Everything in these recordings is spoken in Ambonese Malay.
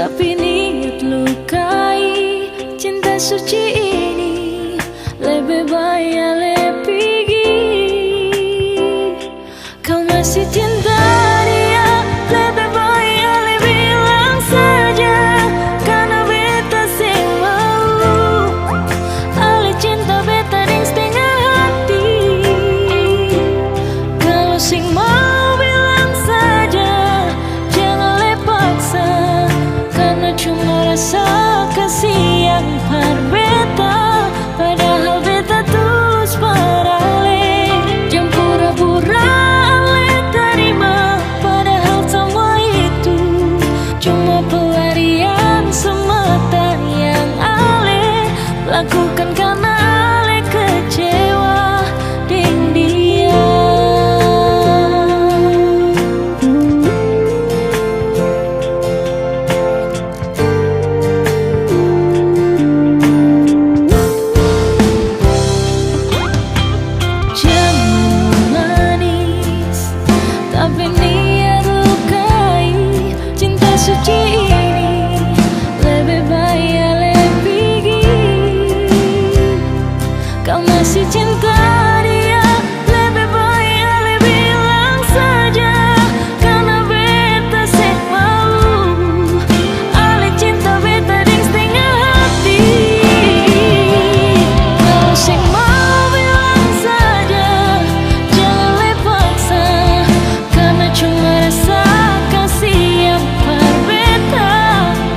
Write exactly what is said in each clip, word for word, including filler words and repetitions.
Tapi niat lukai cinta suci ini, lebe bae ale pigi. Kau masih cinta dia, lebe bae ale bilang saja, karna beta seng mau. Ale cinta beta deng stenga hati. Kalu seng mau bilang saja, jang ale paksa, karna cuma rasa kasiang par beta. Padahal beta tulus par ale. Jang pura-pura ale tarima, padahal samua itu cuma pelarian semata yang ale lakukan karna ale kecewa deng dia. Jangan manis, tapi niat lukai. Cinta suci ini lebe bae ale pigi. Kau masih cinta dia, lebe bae ale bilang saja, karna beta seng mau. Ale cinta beta deng stenga hati. Kalo seng mau bilang saja, jang ale paksa, karna cuma rasa kasiang par beta.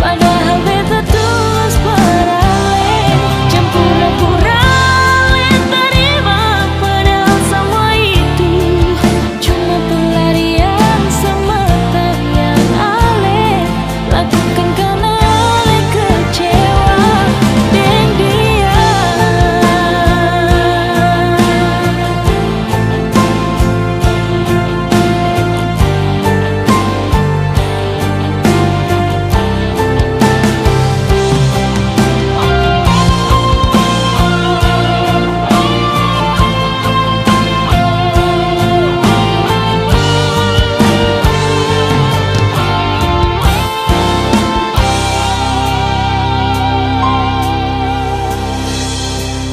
Padahal beta tulus par ale, jang pura-pura ale tarima, padahal samua itu cuma pelarian semata yang ale lakukan karna ale kecewa deng dia.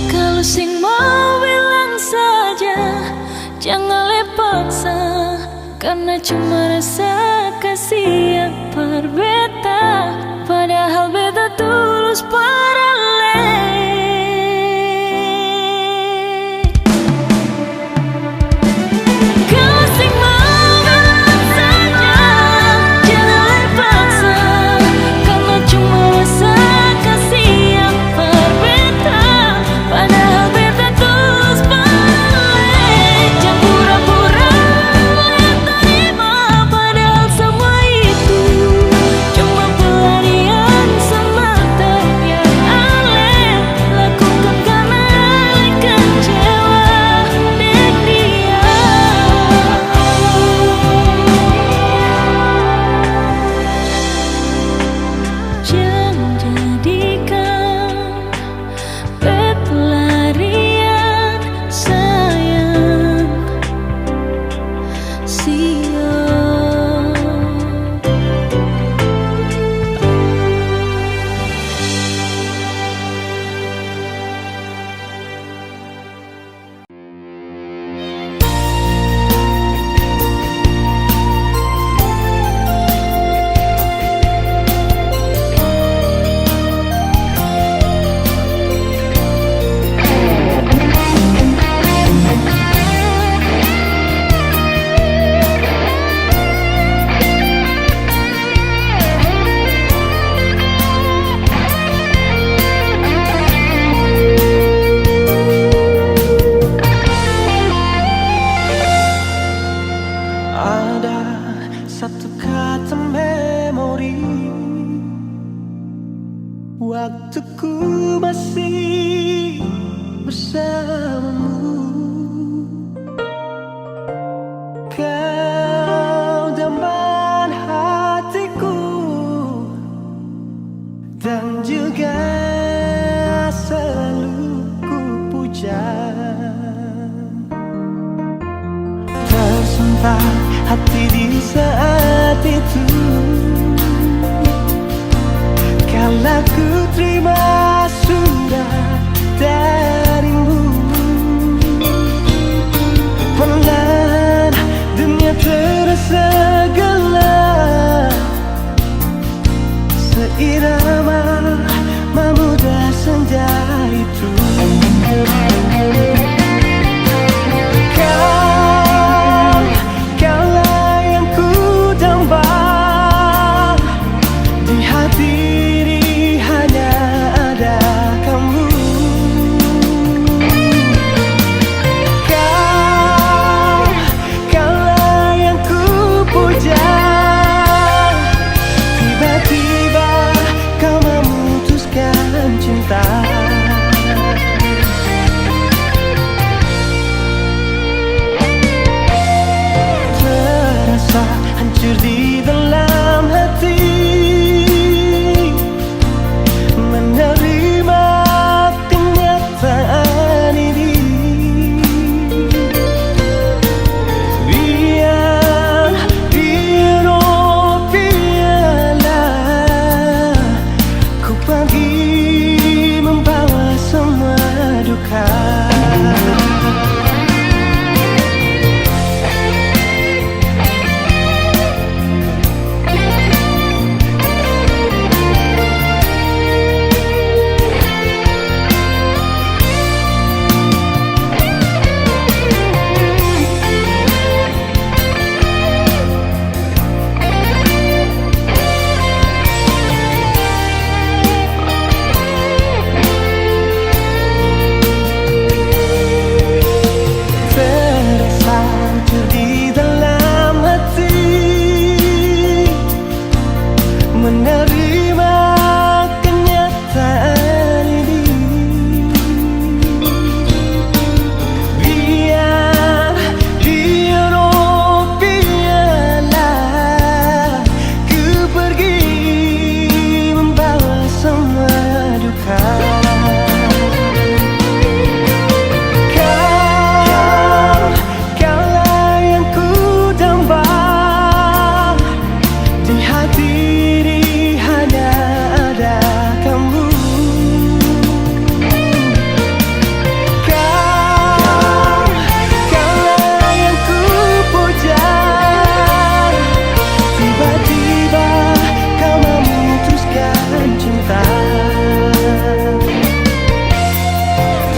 Kalo seng mau bilang saja, jang ale paksa. Karna cuma rasa kasiang par beta, padahal beta tulus par ale. Kalo seng mau bilang saja, jang ale paksa. Karna cuma rasa kasiang par beta, padahal beta tulus par ale. Jang pura-pura ale tarima, padahal samua itu cuma pelarian semata yang ale lakukan karna ale kecewa deng dia. Jang jadikan pelarian sayang, sio. Ada satu kata memori, waktuku masih bersamamu. Kau dambahan hatiku dan juga selalu ku puja. Tersentak hati di saat itu. Di hati ini hanya ada kamu. Kau, kaulah yang ku puja. Tiba-tiba kau memutuskan cinta.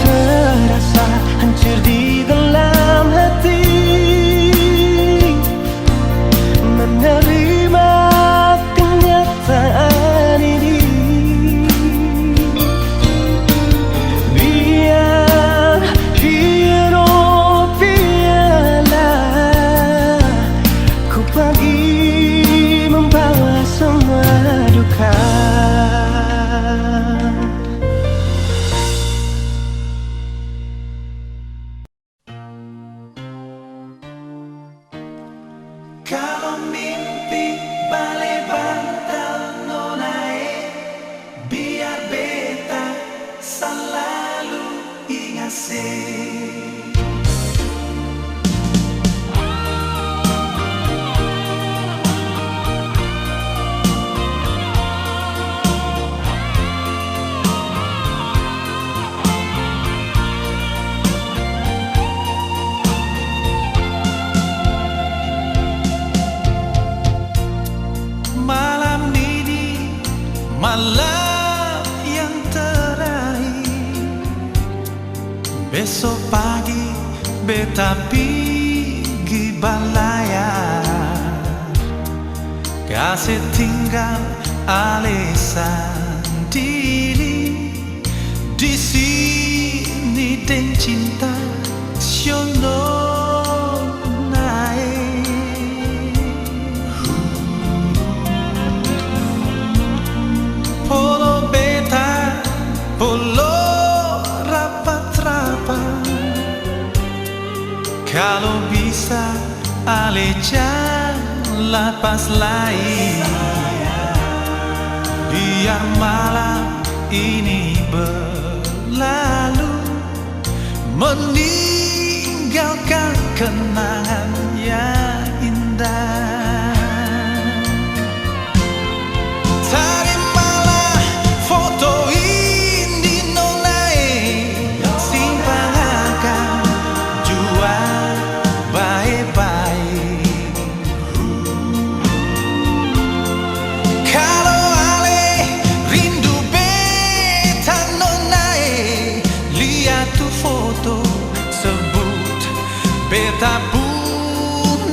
Terasa hancur di dalam hati. Menerima kenyataan ini. Biar hirup, biarlah ku pergi membawa semua duka. Kalo mimpi bale bantal nona e, biar beta salalu inga se. Malam ini malam yang terakhir. Beso pagi beta pigi balayar. Kase tinggal ale sandiri di sini deng cinta sio nona e. Polo beta, polo rapat-rapat. Kalo bisa, ale jang lapas lai. Biar malam ini berlalu, meninggalkan kenangan yang indah. Tarimalah foto ini, nona e, simpan akang jua bae-bae. Kalo ale rindu beta, nona e, lia tu foto, sebut beta pung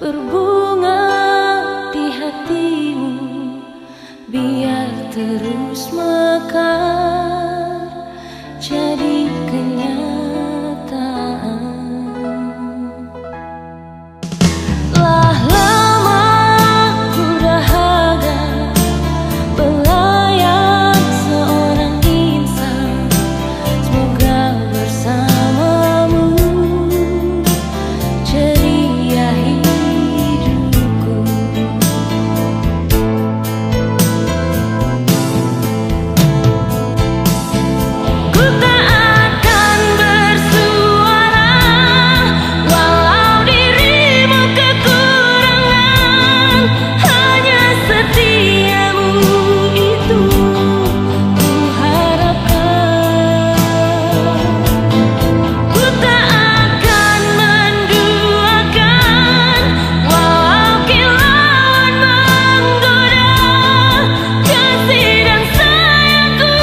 Berbunga di hatimu, biar terus mekar jadi kenyataan. Lah lama ku dahaga belayan seorang insan, semoga bersamamu ceria hidupku. Ku tak akan bersuara, walau dirimu kekurangan, hanya setiamu itu ku harapkan. Ku tak akan menduakan, walau kilauan menggoda, kasih dan sayangku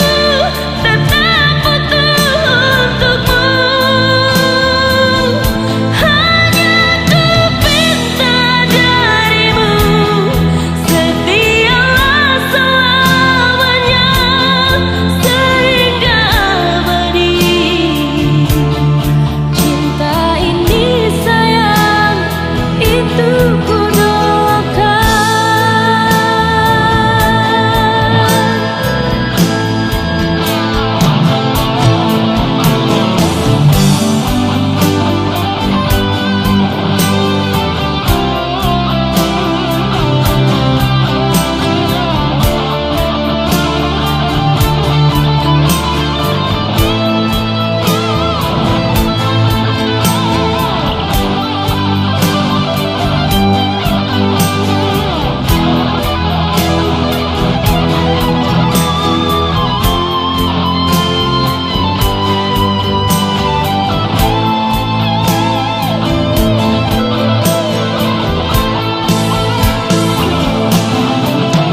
tetap utuh untukmu. Hanya ku pinta darimu, setialah selamanya sehingga abadi. Cinta ini sayang, itu ku doakan.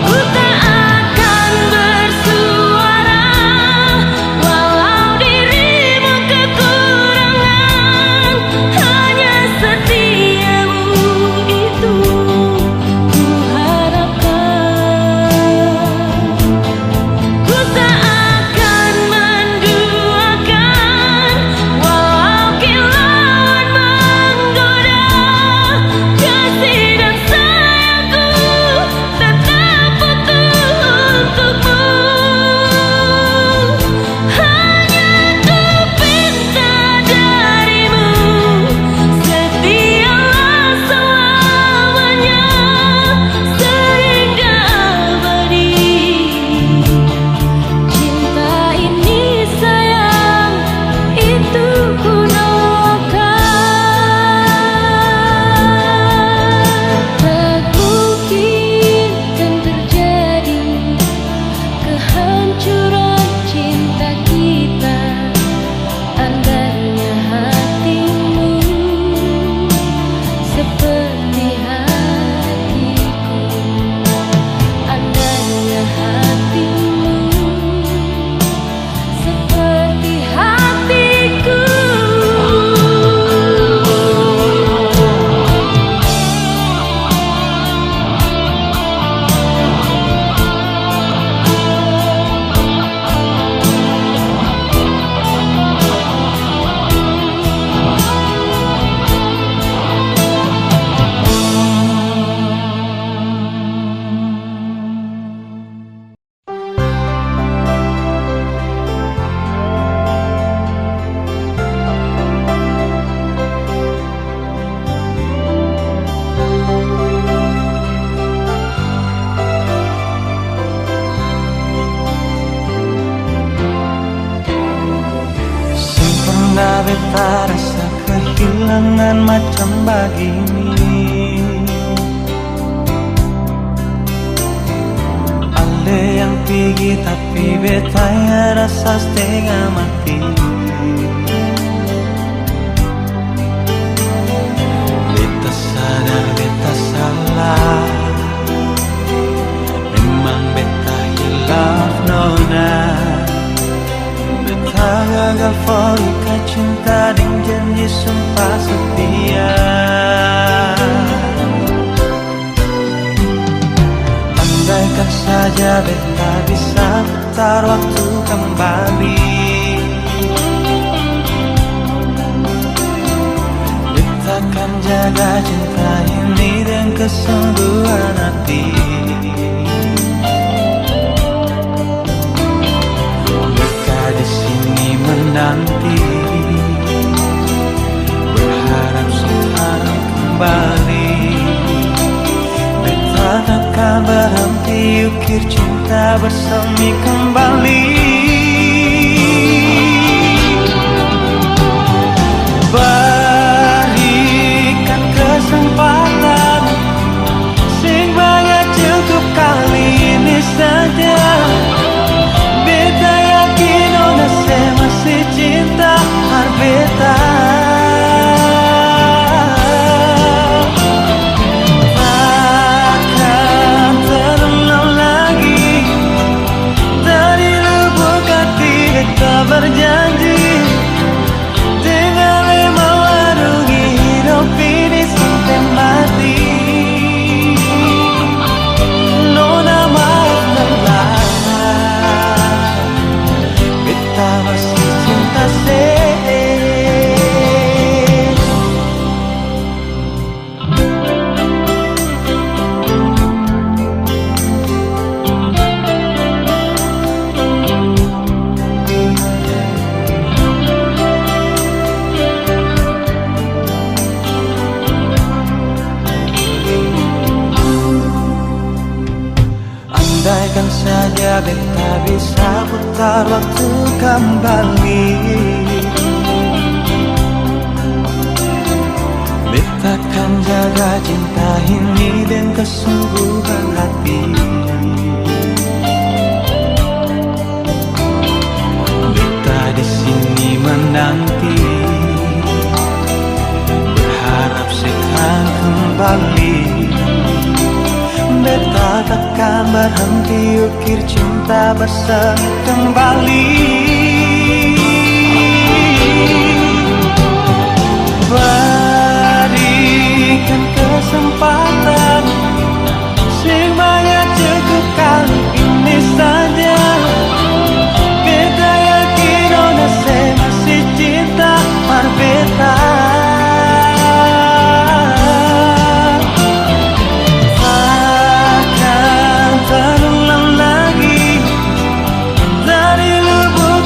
Ku tak akan bersuara, walau dirimu kekurangan, hanya setiamu itu ku harapkan. Ku tak akan menduakan, walau kilauan menggoda, kasih dan sayangku tetap utuh untukmu. Hanya ku pinta darimu, setialah selamanya sehingga abadi. Cinta ini sayang, itu ku doakan. Tak mungkin kan terjadi kehancuran cinta kita. Andainya hatimu seperti hatiku, andainya hatimu seperti hatiku. Seng pernah beta rasa kehilangan macam bagini. Ale yang pigi tapi beta yang rasa stenga mati. Beta sadar beta salah. Memang beta hilaf nona. Beta gagal foli ka cinta deng janji sumpah setia. Beta bisa putar waktu kembali. Beta akan jaga cinta ini deng kesungguhan hati. Beta di sini menanti, berharap sekarang kembali. Beta takkan berhenti ukir cinta bersemi kembali. Berikan kesempatan, seng banya, cukup kali ini saja. Beta yakin nona se masih cinta par beta. Takkan terulang lagi, dari lubuk hati beta berjanji. Deng ale mawarungi hidop ini sampe mati. Nona maafkanlah, beta masih cinta se. Andaikan saja beta bisa putar waktu kembali, beta akan jaga cinta ini deng kesungguhan hati. Beta di sini menanti, berharap sekarang kembali. Beta takkan berhenti ukir cinta bersemi kembali. Berikan kesempatan, seng banya, cukup kali ini saja. Beta yakin nona se masih cinta par beta. Takkan terulang lagi, dari lubuk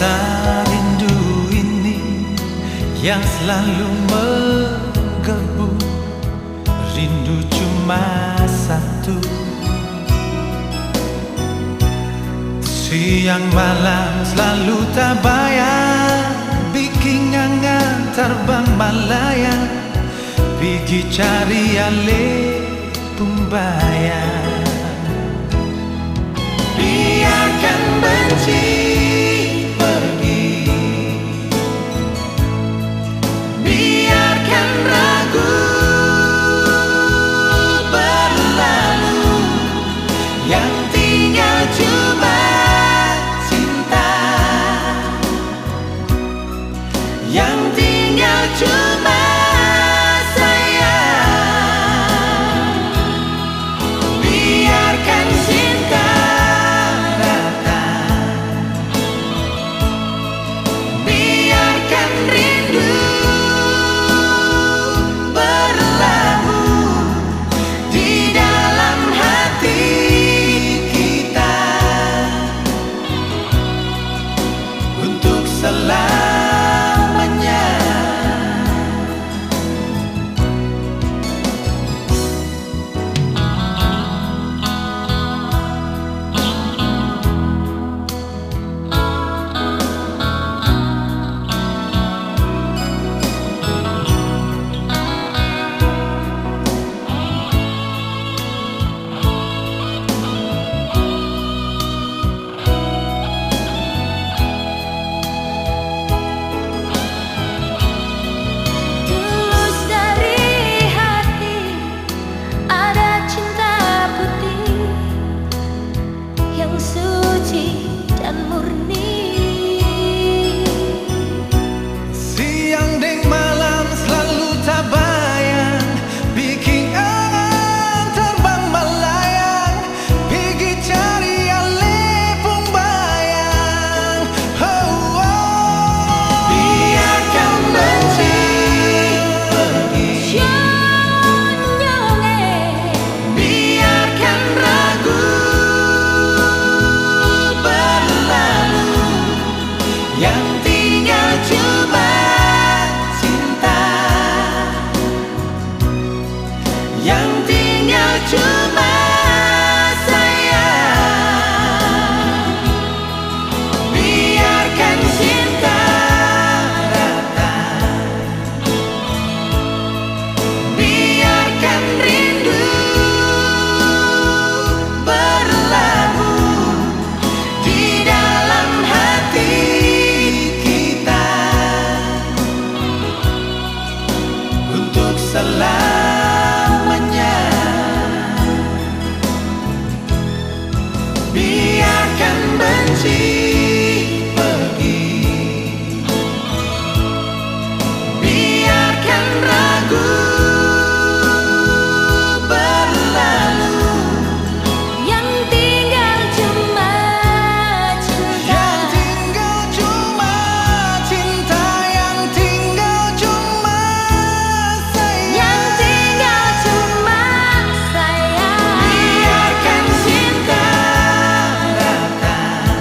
Rindu ini yang selalu menggebu, rindu cuma satu. Siang malam selalu tabayang, biking angan terbang malayang, pigi cari ale pung bayang. Biarkan benci pergi, biarkan ragu berlalu, yang tinggal cuma cinta. Yang tinggal cuma sayang. Biarkan cinta datang, biarkan rindu berlabuh di dalam hati kita untuk selamanya. Tulus dari hati, ada cinta putih yang suci dan murni. Siang deng malam slalu tabayang, biking angan terbang malayang, pigi cari ale pung bayang. Oh, oh. Biarkan benci pergi. Biarkan ragu berlalu, yang tinggal cuma cinta, yang tinggal cuma sayang. Biarkan cinta datang, biarkan rindu berlabuh di dalam hati kita untuk selamanya. Biarkan benci pergi, biarkan ragu berlalu, yang tinggal cuma cinta. Yang tinggal cuma cinta, yang tinggal cuma sayang. Yang tinggal cuma sayang. Biarkan cinta datang,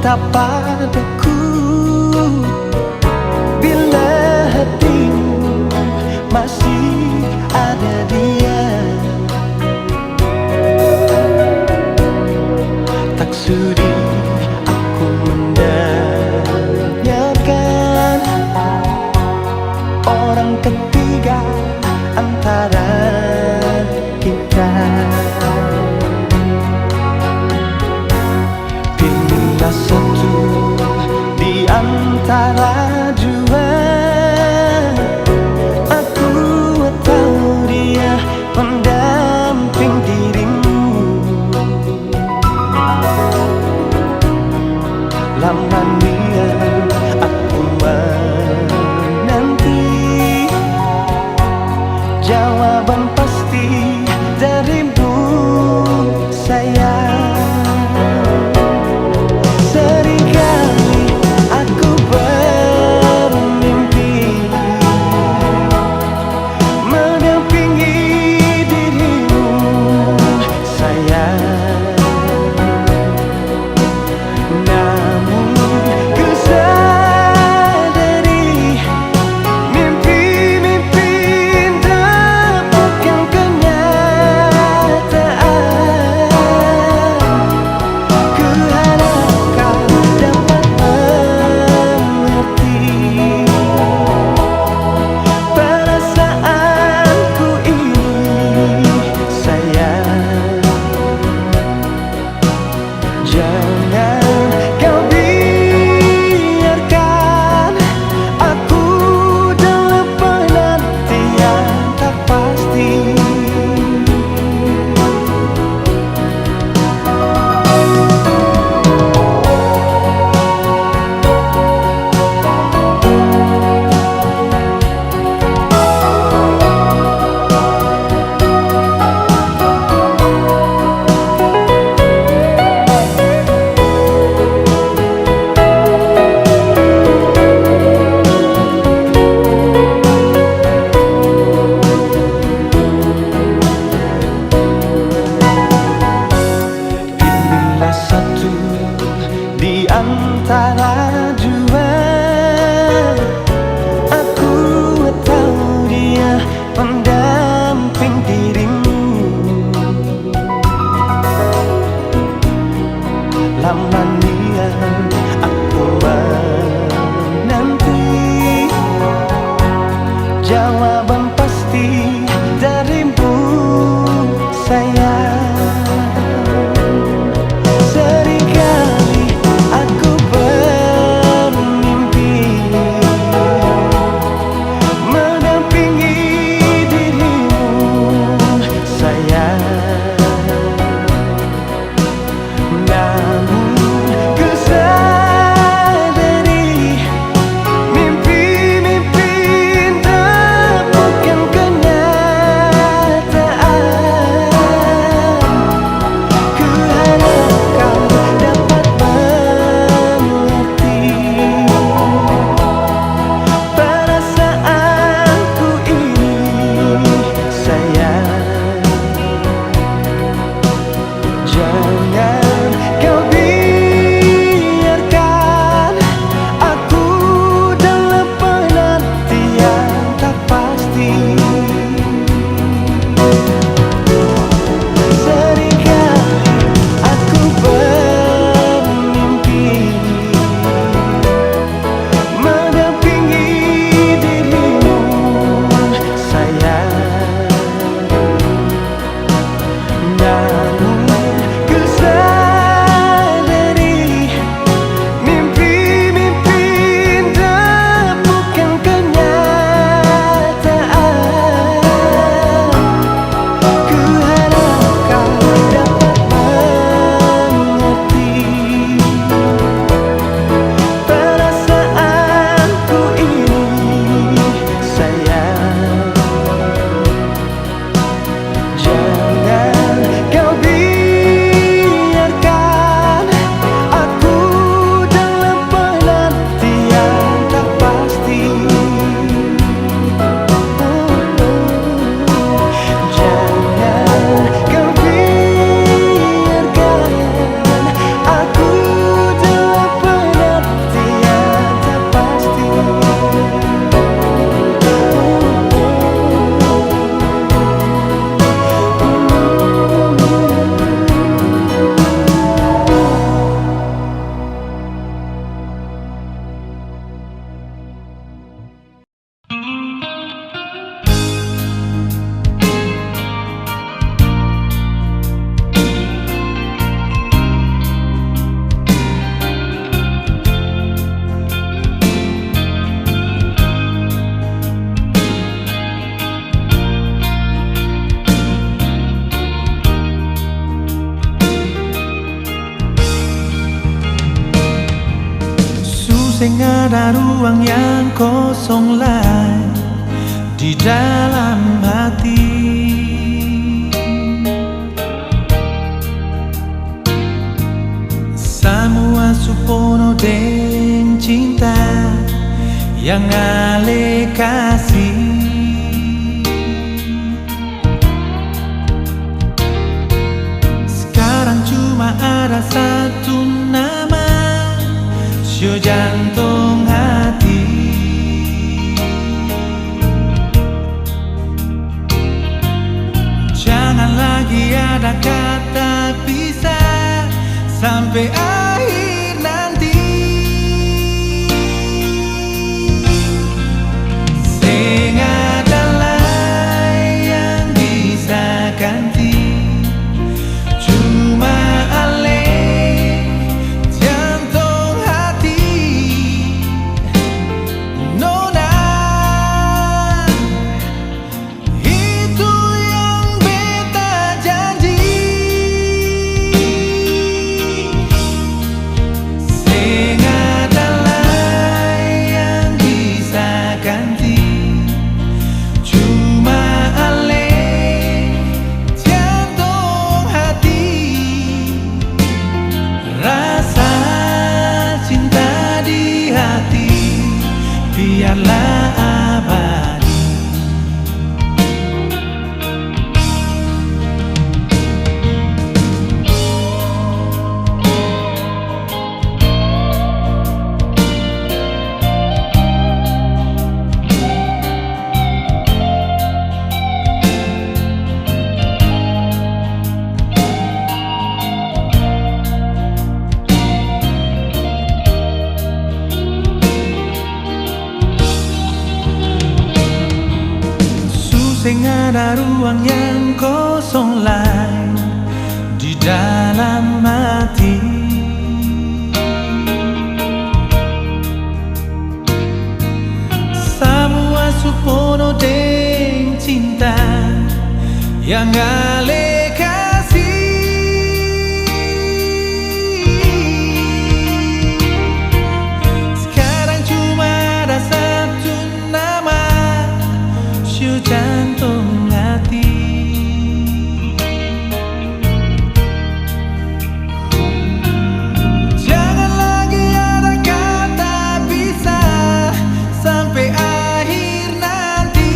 Padaku, bila hatimu masih ada dia, tak sudi aku mendengarkan orang ketiga antara kita. Pilihlah satu di antara dua, aku atau dia, pendamping dirimu. Lama nian aku menanti jawaban pasti darimu, sayang. Seringkali aku bermimpi mendampingi dirimu, sayang. Namun ku sadari, mimpi-mimpi indah bukan kenyataan. Ku harap kau dapat mengerti perasaanku ini, sayang. Jangan kau biarkan aku dalam penantian tak pasti. Pilihlah satu di antara dua, aku atau dia, pendamping dirimu. Lama nian aku menanti jawaban pasti darimu, sayang. Seringkali aku bermimpi mendampingi dirimu, sayang. Namun Seng ada ruang yang kosong lai di dalam hati. Samua su pono deng cinta yang ale kasi. Skarang cuma ada satu nama, sio jantong hati. Jangan lagi ada kata pisah sampe akhir nanti. Seng ada lai yang bisa ganti, cuma ale jantong hati. Nona, itu yang beta janji. Seng ada lai yang bisa ganti, cuma ale jantong hati. Rasa cinta di hati biarlah abadi. Su seng ada ruang yang kosong lai di dalam hati. Samua su pono deng cinta yang ale kasi. Skarang cuma ada satu nama, sio jantong hati. Jangan lagi ada kata pisah sampe akhir nanti.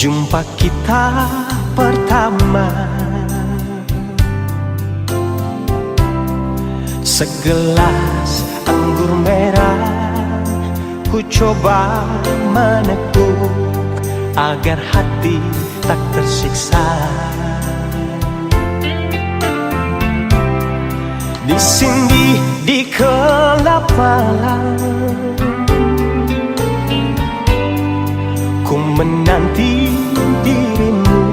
Jumpa kita pertama, segelas anggur merah, ku coba meneguk agar hati tak tersiksa. Di sini di gelap malam, ku menanti dirimu.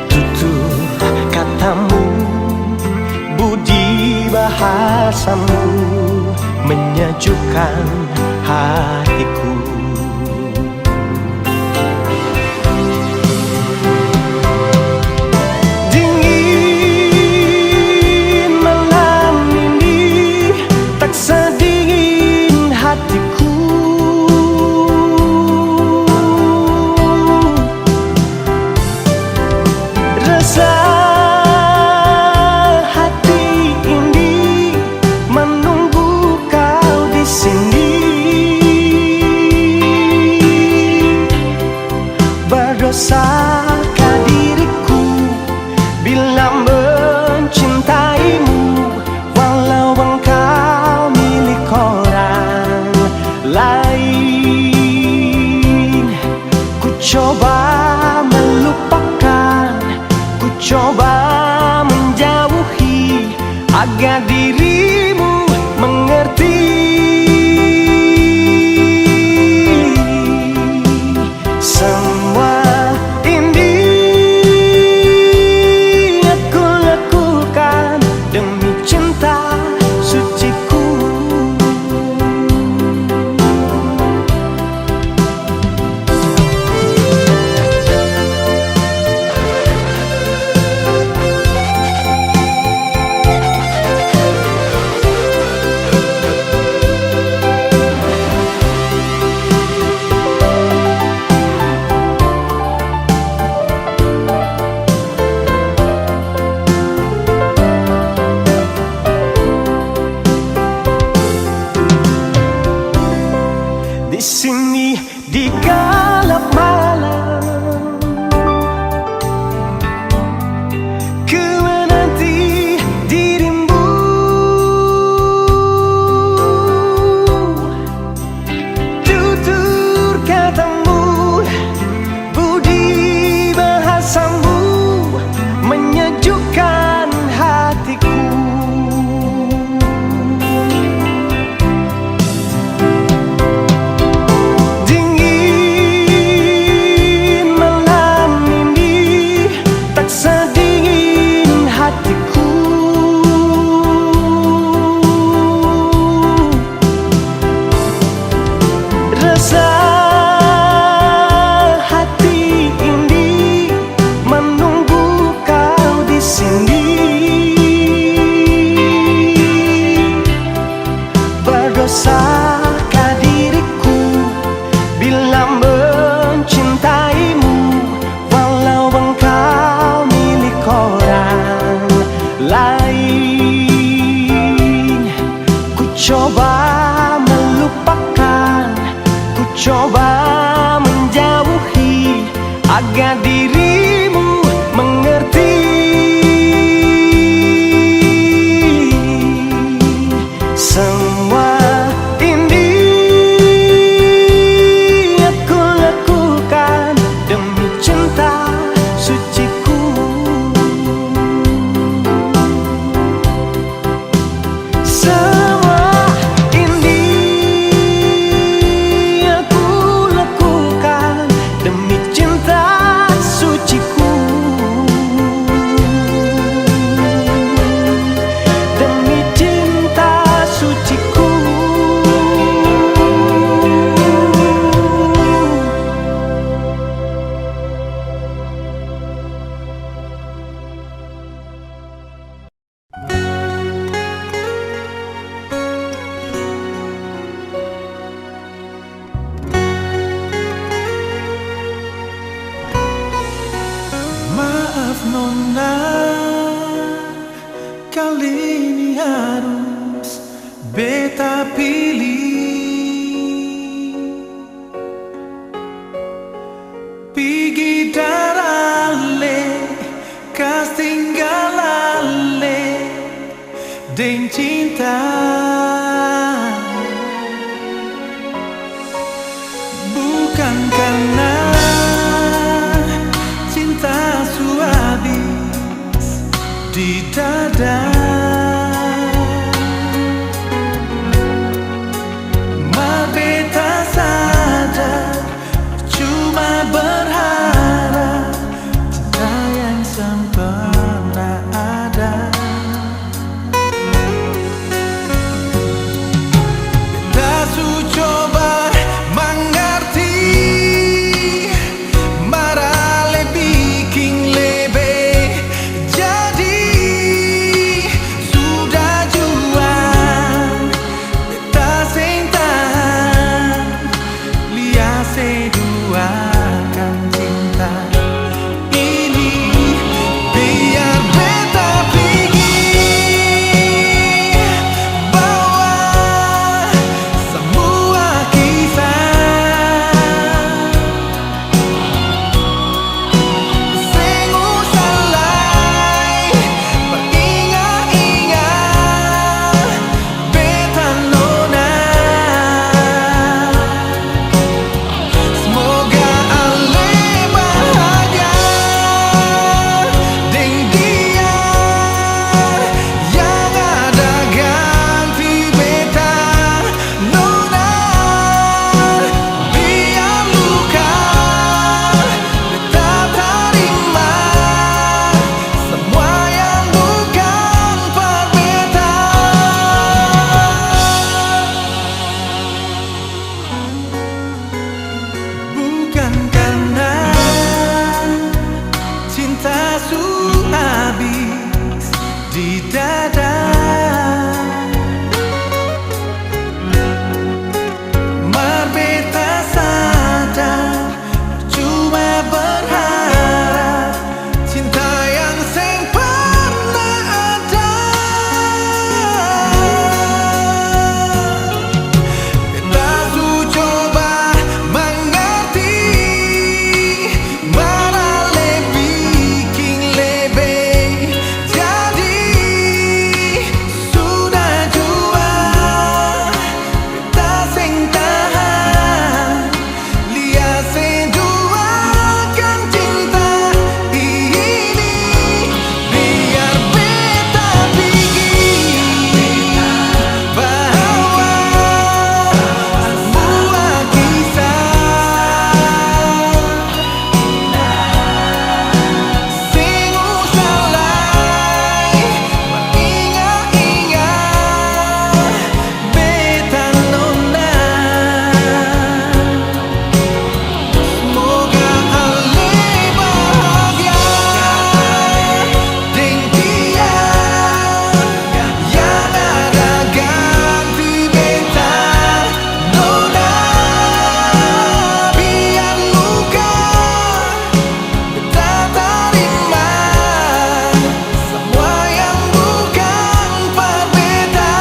Tutur katamu, budi bahasamu menyejukkan hatiku. Dingin malam ini, tak sedingin hatiku. Rasa hati ini menunggu kau di sini. Berdosakah diriku bila mencintaimu, walau engkau milik orang lain? Ku coba melupakan, ku coba menjauhi, agar dirimu mengerti. Semua ini aku lakukan demi cinta suciku. Di sini di galap malam, ku menanti dirimu. Tutur katamu, budi bahasamu menyejukkan hatiku. Dingin malam ini, tak sedingin hatiku. Rasa hati ini menunggu kau di sini. Berdosakah diriku bila mencintaimu, walau engkau milik orang lain? Ku coba melupakan, ku coba menjauhi, agar dirimu mengerti. Semua ini aku lakukan demi cinta suciku. Semua ini aku lakukan demi cinta suciku. Demi cinta suciku. Maaf nona, kali ini harus beta pilih. di dada. Mar beta sadar, percuma berharap cinta yang sempurna ada. Beta su coba mangarti, mar ale biking lebe jadi. Sudah jua beta seng tahan, lia se duakan cinta ini. Biar beta pigi bawa samua kisah. Seng usah lai bainga-inga beta nona. Semoga ale bahagia deng dia, yang ada ganti beta nona. Biar luka beta tarima, samua yang bukan par beta. Bukan karna cinta su abis di dada. Mar beta sadar, percuma berharap cinta yang seng parna ada. Beta su coba mangarti, mar ale biking lebe jadi. Sudah jua beta seng tahan, lia se duakan cinta ini. Biar beta pigi bawa samua kisah. Seng usah lai bainga-inga beta nona. Semoga ale bahagia deng dia, yang ada ganti beta nona. Biar luka beta tarima, samua yang bukan par beta.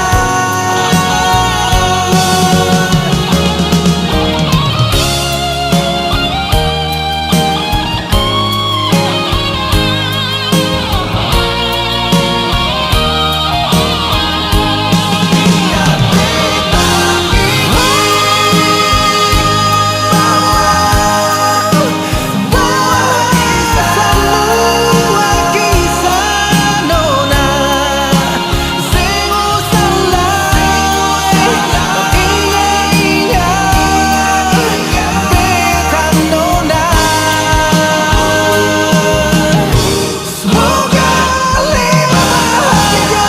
Semoga ale bahagia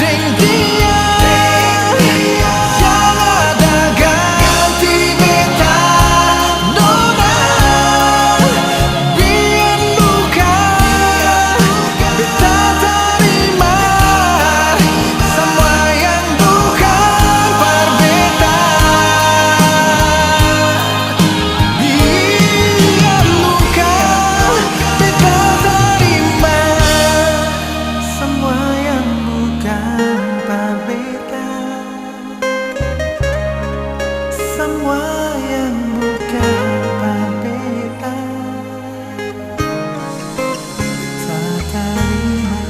deng dia, yang ada ganti beta nona. Biar luka beta tarima, samua yang bukan par beta. Biar luka beta tarima, samua yang bukan par beta. Samua yang bukan par beta, beta tarima.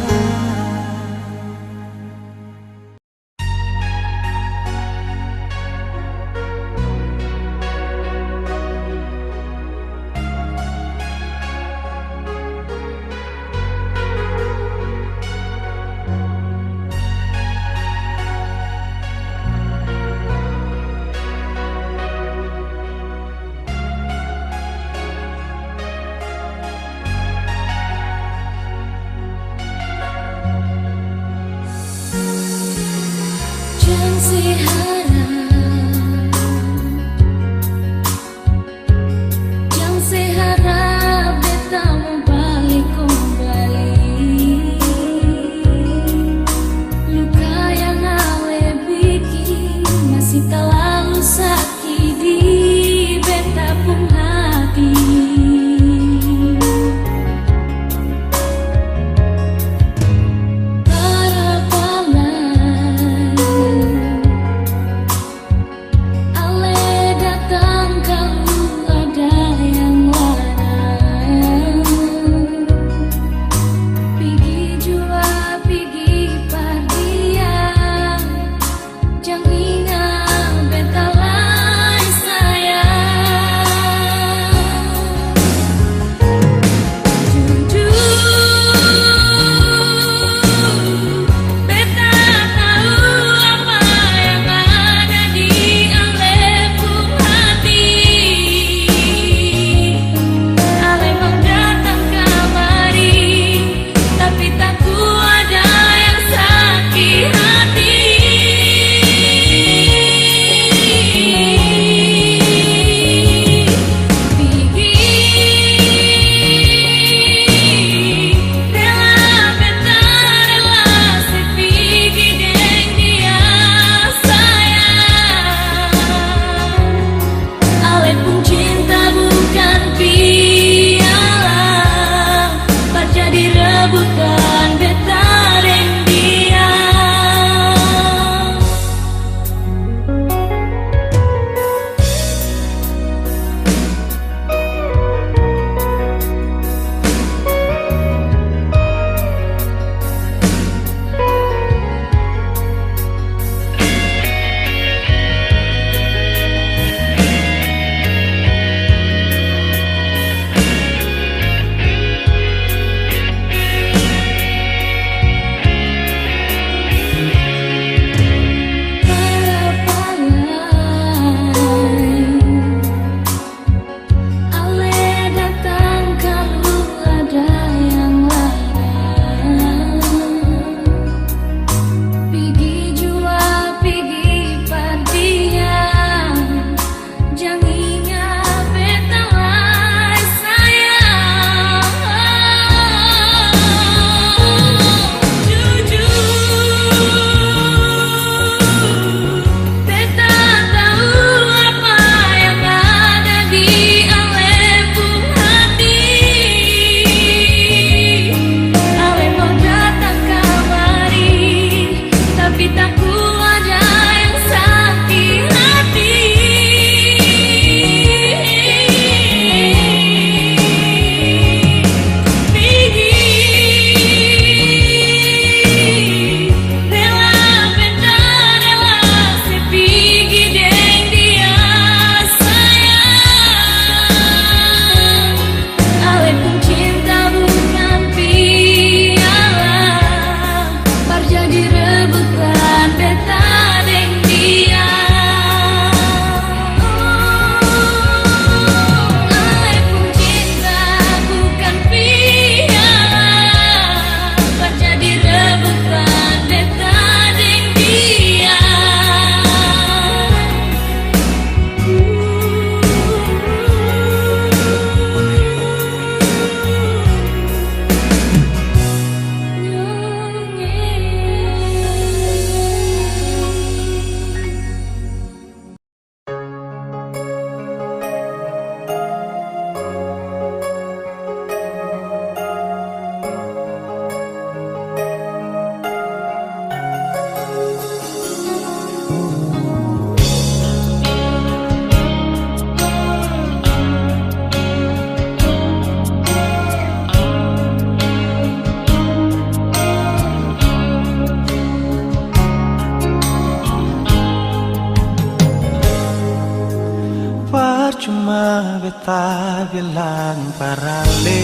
Cuma beta bilang parale,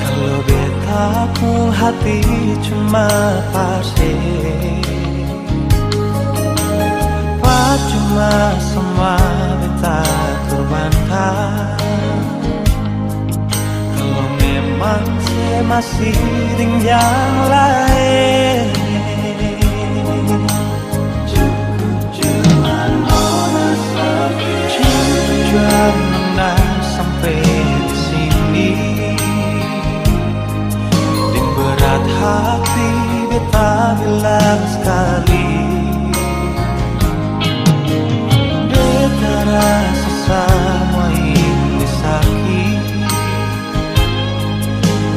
kalo beta pung hati cuma pase, pacuma samua beta korbankan. Kalo memang se masih deng yang laeng, cukup jua nona sampe, cukup jua nona sampe di sini. Deng berat hati beta bilang skali, beta rasa samua ini saki.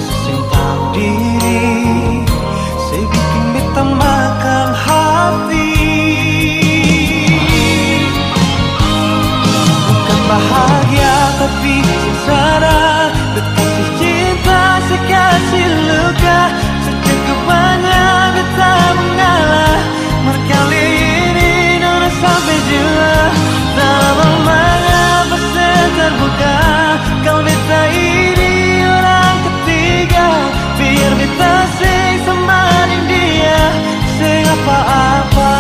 Se seng tau diri, se biking beta makang hati. Bukan bahagia tapi sengsara, beta kasih cinta, se kasih luka, se cukup banya beta mengalah. Mar kali ini nona sampe jua, tara bagemar beta se terbuka. Kalo beta ini orang ketiga, biar beta seng sama deng dia, seng apa-apa.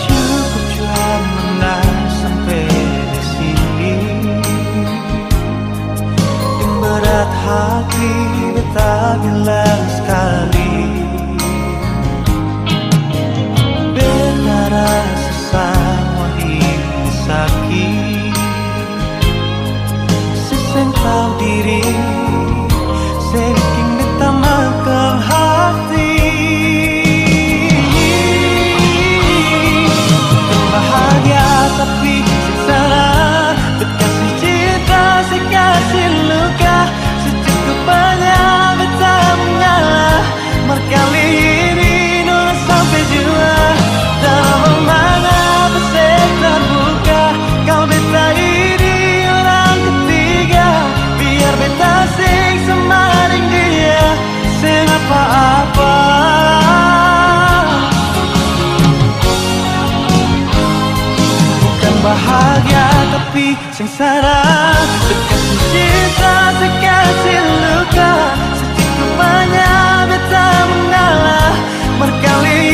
Cukup jua menang sampe di sini. Deng berat hati beta bilang skali, beta rasa samua ini saki. Se seng tau diri, se biking beta makang hati. Bukan bahagia tapi sengsara, beta kasih cinta, se kasih luka, se cukup banya beta mengalah. Mar kali ini nona sampe jua, tara bagemar beta se terbuka. Kalo beta ini orang ketiga, biar beta seng sama deng dia, seng apa-apa. Bukan bahagia tapi sengsara, se kasih cinta, se kasih luka, se cukup banya beta mengalah. Mar kali